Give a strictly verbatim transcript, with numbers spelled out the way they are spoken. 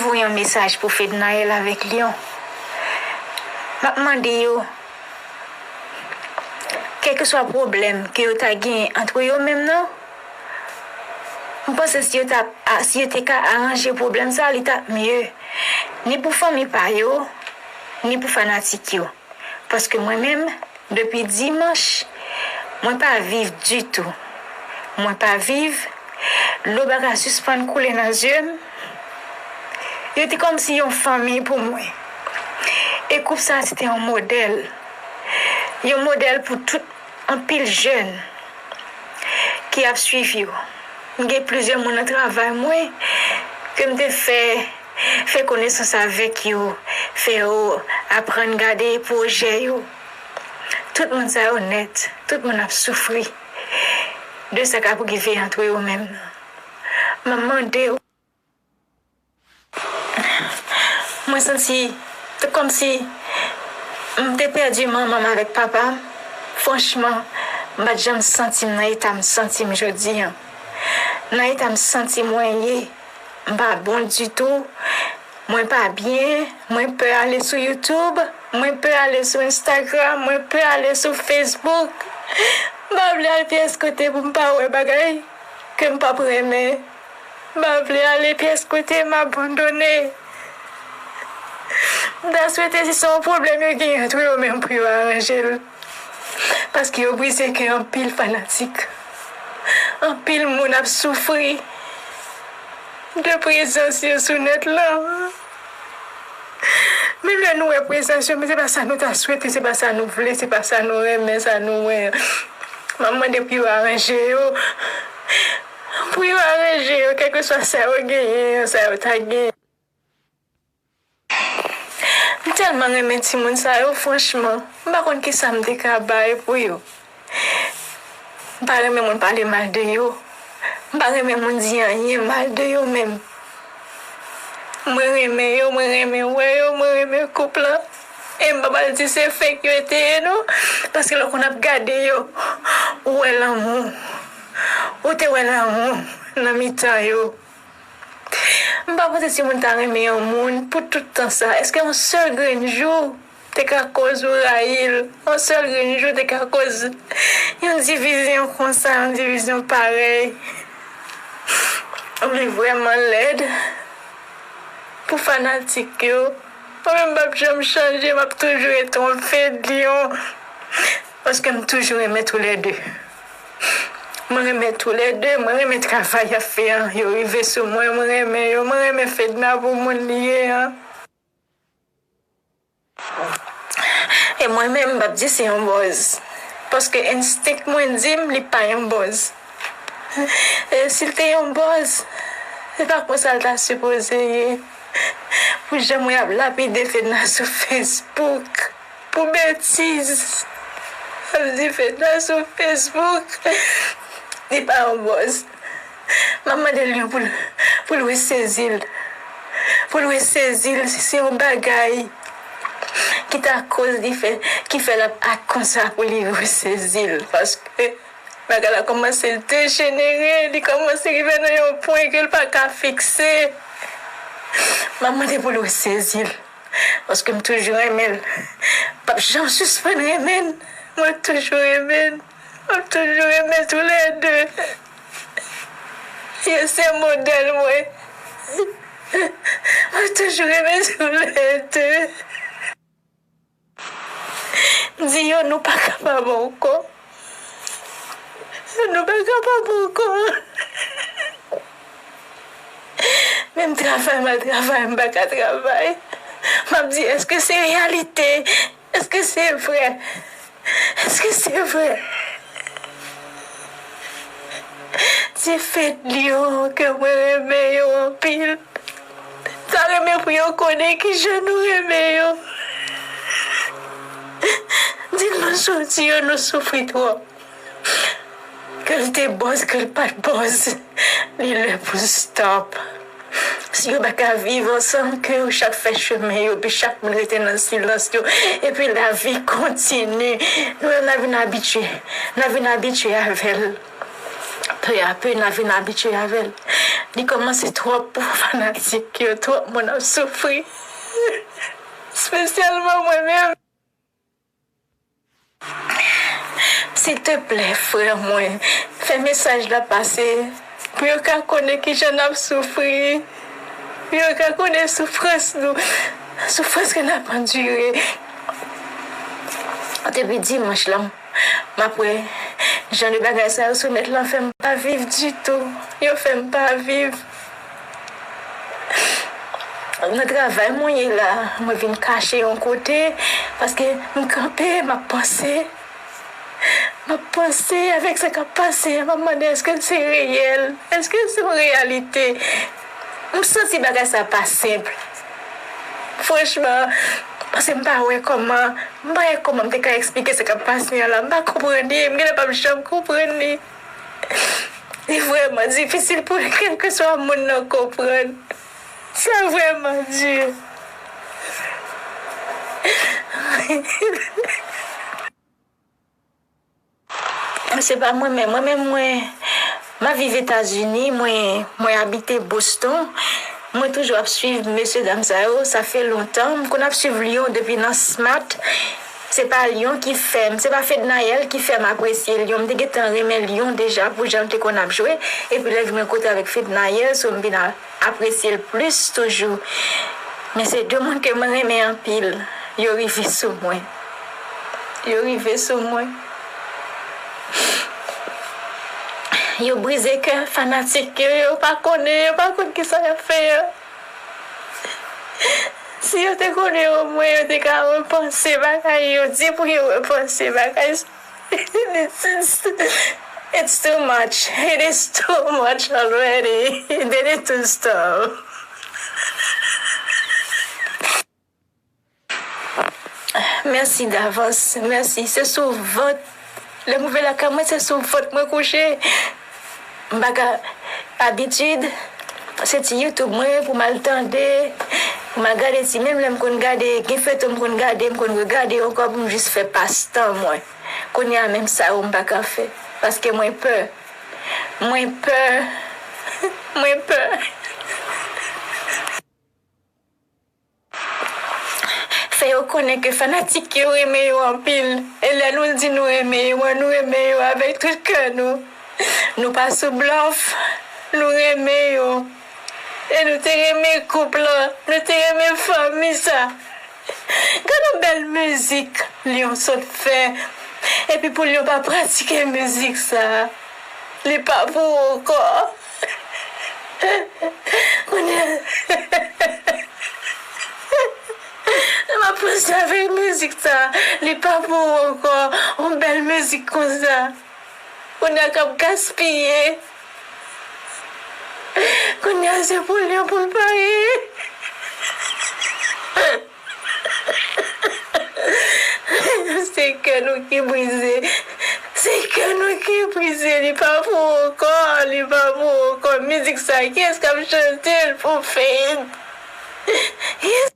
voye yon mesaj pou Fednaelle avèk Lion. M ap mande yo, kèlkeswa pwoblèm ke yo ta genyen antre yo menm nan, m panse si yo ta, a, si yo te ka aranje pwoblèm sa, li t ap mye. Ni pou fanmi pa yo, ni pou fanatik yo. Paske mwen menm, depi dimanch, mwen pa viv ditou. Mwen pa viv, dlo pa ka sispann koule nan zye m. Yo te kòmsi yon fanmi pou mwen. E koup sa a se te yon modèl. Yon modèl pou tout anpil jèn ki ap swiv yo. M gen plizyè moun nan travay mwen ke m te fè, fè konesans avèk yo, fè yo aprann gade pwojè yo. Tout moun sa yo nèt, tout moun ap soufri de sa k ap rive antre yo menm nan. M ap mande w. Mwen santi, te kòmsi m te pèdi manman m avèk papa m. Franchman, m pa t janm santi m nan eta m santi m jodi a. Nan eta m santi mwen ye, m pa bon ditou. Mwen pa byen, mwen pè ale sou YouTube, mwen pè ale sou Instagram, mwen pè ale sou Facebook. M pa vle al pyès kote pou m pa wè bagay ke m p ap renmen. M pa vle ale pyès kote m abandone. M ta swete si se yon pwoblèm yo genyen antre yo menm pou yo aranje l. Paske yo brize kè anpil fanatik. Anpil moun ap soufri de prezans yo sou nèt lan. Menm lè nou wè prezans yo, men se pa sa nou ta swete, se pa sa nou vle, se pa sa nou renmen, sa nou wè. M ap mande pou yo aranje yo. Pou yo aranje yo, kèlkeswa sa yo genyen, sa yo ta genyen. M tèlman renmen timoun sa yo, franchman. M pa konn kisa m te ka bay pou yo. M pa renmen moun pale mal de yo. M pa renmen moun di anyen mal de yo menm. Mwen renmen yo, mwen renmen wè yo, mwen renmen koup lan. E m pa pral di se fake yo te ye non. Paske lè w konn ap gade yo, ou wè lanmou. Ou te wè lanmou nan mitan yo. M pa panse si moun ta renmen yon moun pou tout tan sa. Èske yon sèl grenn jou te ka koz ou rayi l? Yon sèl grenn jou te ka koz yon divizyon konsa, yon divizyon parèy? Li vrèman lèd pou fanatik yo. Mwen menm m p ap janm chanje, m ap toujou rete yon Fedlion. Paske m toujou renmen toulède. Mwen renmen toulède, mwen renmen travay y ap fè an. Yo rive sou mwen, mwen renmen yo, mwen renmen Fedna pou moun li ye an. E mwen menm, m p ap di se yon buzz. Paske enstink mwen di m li pa yon buzz. E si l te yon buzz, se pa konsa l ta sipoze ye. Pou jan mwen ap lapide Fedna sou Facebook. Pou betiz. Ap di Fedna sou Facebook. Li pa yon buzz. M ap mande Lion pou l, pou l resezi l. Pou l resezi l, si se yon bagay ki ta koz li fè, ki fè l ap ak konsa pou li resezi l. Paske bagay la kòmanse dejenere, li kòmanse rive nan yon pwen ke l pa ka fikse. M ap mande pou l resezi l. Paske m toujou renmen l. M p ap janm sispann renmen l. Mwen toujou renmen l. M ap toujou renmen toulède. Yo se modèl mwen. M ap toujou renmen toulède. M di yo nou pa kapab ankò. Nou pa kapab ankò. Menm travay m al travay, m pa ka travay. M ap di, èske se reyalite? Èske se vrè? Èske se vrè? Di Fedlion ke mwen renmen yo anpil. Ta renmen pou yo konnen kijan nou renmen yo. Di nou soti yo, nou soufri twòp. Ke l te buzz, ke l pa t buzz, li lè pou stop. Si yo pa ka viv ansanm, ke yo chak fè chemen yo, epi chak moun rete nan silans yo, epi lavi kontini. Nou menm n a vin abitye, n a vin abitye avè l. Pe a pe, n a vin abitye avè l. Li kòmanse twòp pou fanatik yo, twòp moun ap soufri. Espesyalman mwen menm. Silteplè, frè mwen, fè mesaj la pase pou yo ka konnen kijan n ap soufri, pou yo ka konnen soufrans nou, soufrans ke n ap andire. Depi dimanch lan, m ap wè jan de bagay sa yo sou nèt lan fè m pa viv ditou. Yo fè m pa viv. Nan travay mwen ye la, mwen vin kache yon kote, paske m kanpe, m ap panse. M ap panse avèk sa k ap pase a, m ap mande èske se reyèl, èske se yon reyalite. M santi bagay sa pa senp. Franchman, paske m pa wè kòman, m pa wè kòman m te ka eksplike sa k ap pase a la. M pa konprann li, m genlè p ap janm konprann li. Li vrèman difisil pou kèlkeswa moun nan konprann. Sa vrèman di. Se pa mwen menm. Mwen menm, mwen, m ap viv Etazini, mwen, mwen abite Boston. Mwen toujou ap swiv mesye dam sa yo, sa fè lontan. M konn ap swiv Lyon depi nan Smart. Se pa Lyon ki fè m, se pa Fednaelle ki fè m apresye Lyon. M te gentan renmen Lyon deja pou jan l te konn ap jwe. Epi lè m vin rankontre avèk Fednaelle, so m vin a apresye l plis toujou. Men se de moun ke mwen renmen anpil. Yo rive sou mwen. Yo rive sou mwen. Yo brize kè fanatik yo, yo pa konnen, yo pa konn kisa y ap fè a. Si yo te konnen omwen, yo te ka repanse bagay yo, di pou yo repanse bagay sa. It's, it's, it's too much. It is too much already. They need to stop. Mèsi davans. Mèsi. Se sou vant. Lè m rive lakay mwen, se sou vant mwen kouche. M pa ka abitid. Se ti YouTube mwen pou m al tande, pou m al gade ti, menm lè m konn gade, gen feyton m konn gade, m konn regade yo ankò pou m jis fè pastan mwen. Kounye a menm sa yo m pa ka fè, paske mwen pè. Mwen pè. Mwen pè. Fè yo konnen ke fanatik yo renmen yo anpil. E lè nou di nou renmen yo an, nou renmen yo avèk tout kè nou. Nou pa sou blòf. Nou renmen yo. E nou te renmen koup lan. Nou te renmen fanmi sa. Gad yon bèl mizik Lyon sot fè. Epi pou Lyon pa pratike mizik sa, li pa pou ou ankò. Kounye a, m ap panse avèk mizik sa, li pa pou ou ankò. Yon bèl mizik konsa. Kounye a k ap gaspiye. Kounye a se pou Lyon pou l pare. Se kè nou ki brize. Se kè nou ki brize. Li pa pou ou ankò. Li pa pou ou ankò. Mizik sa, kiyès k ap chante l pou Faith? Yes.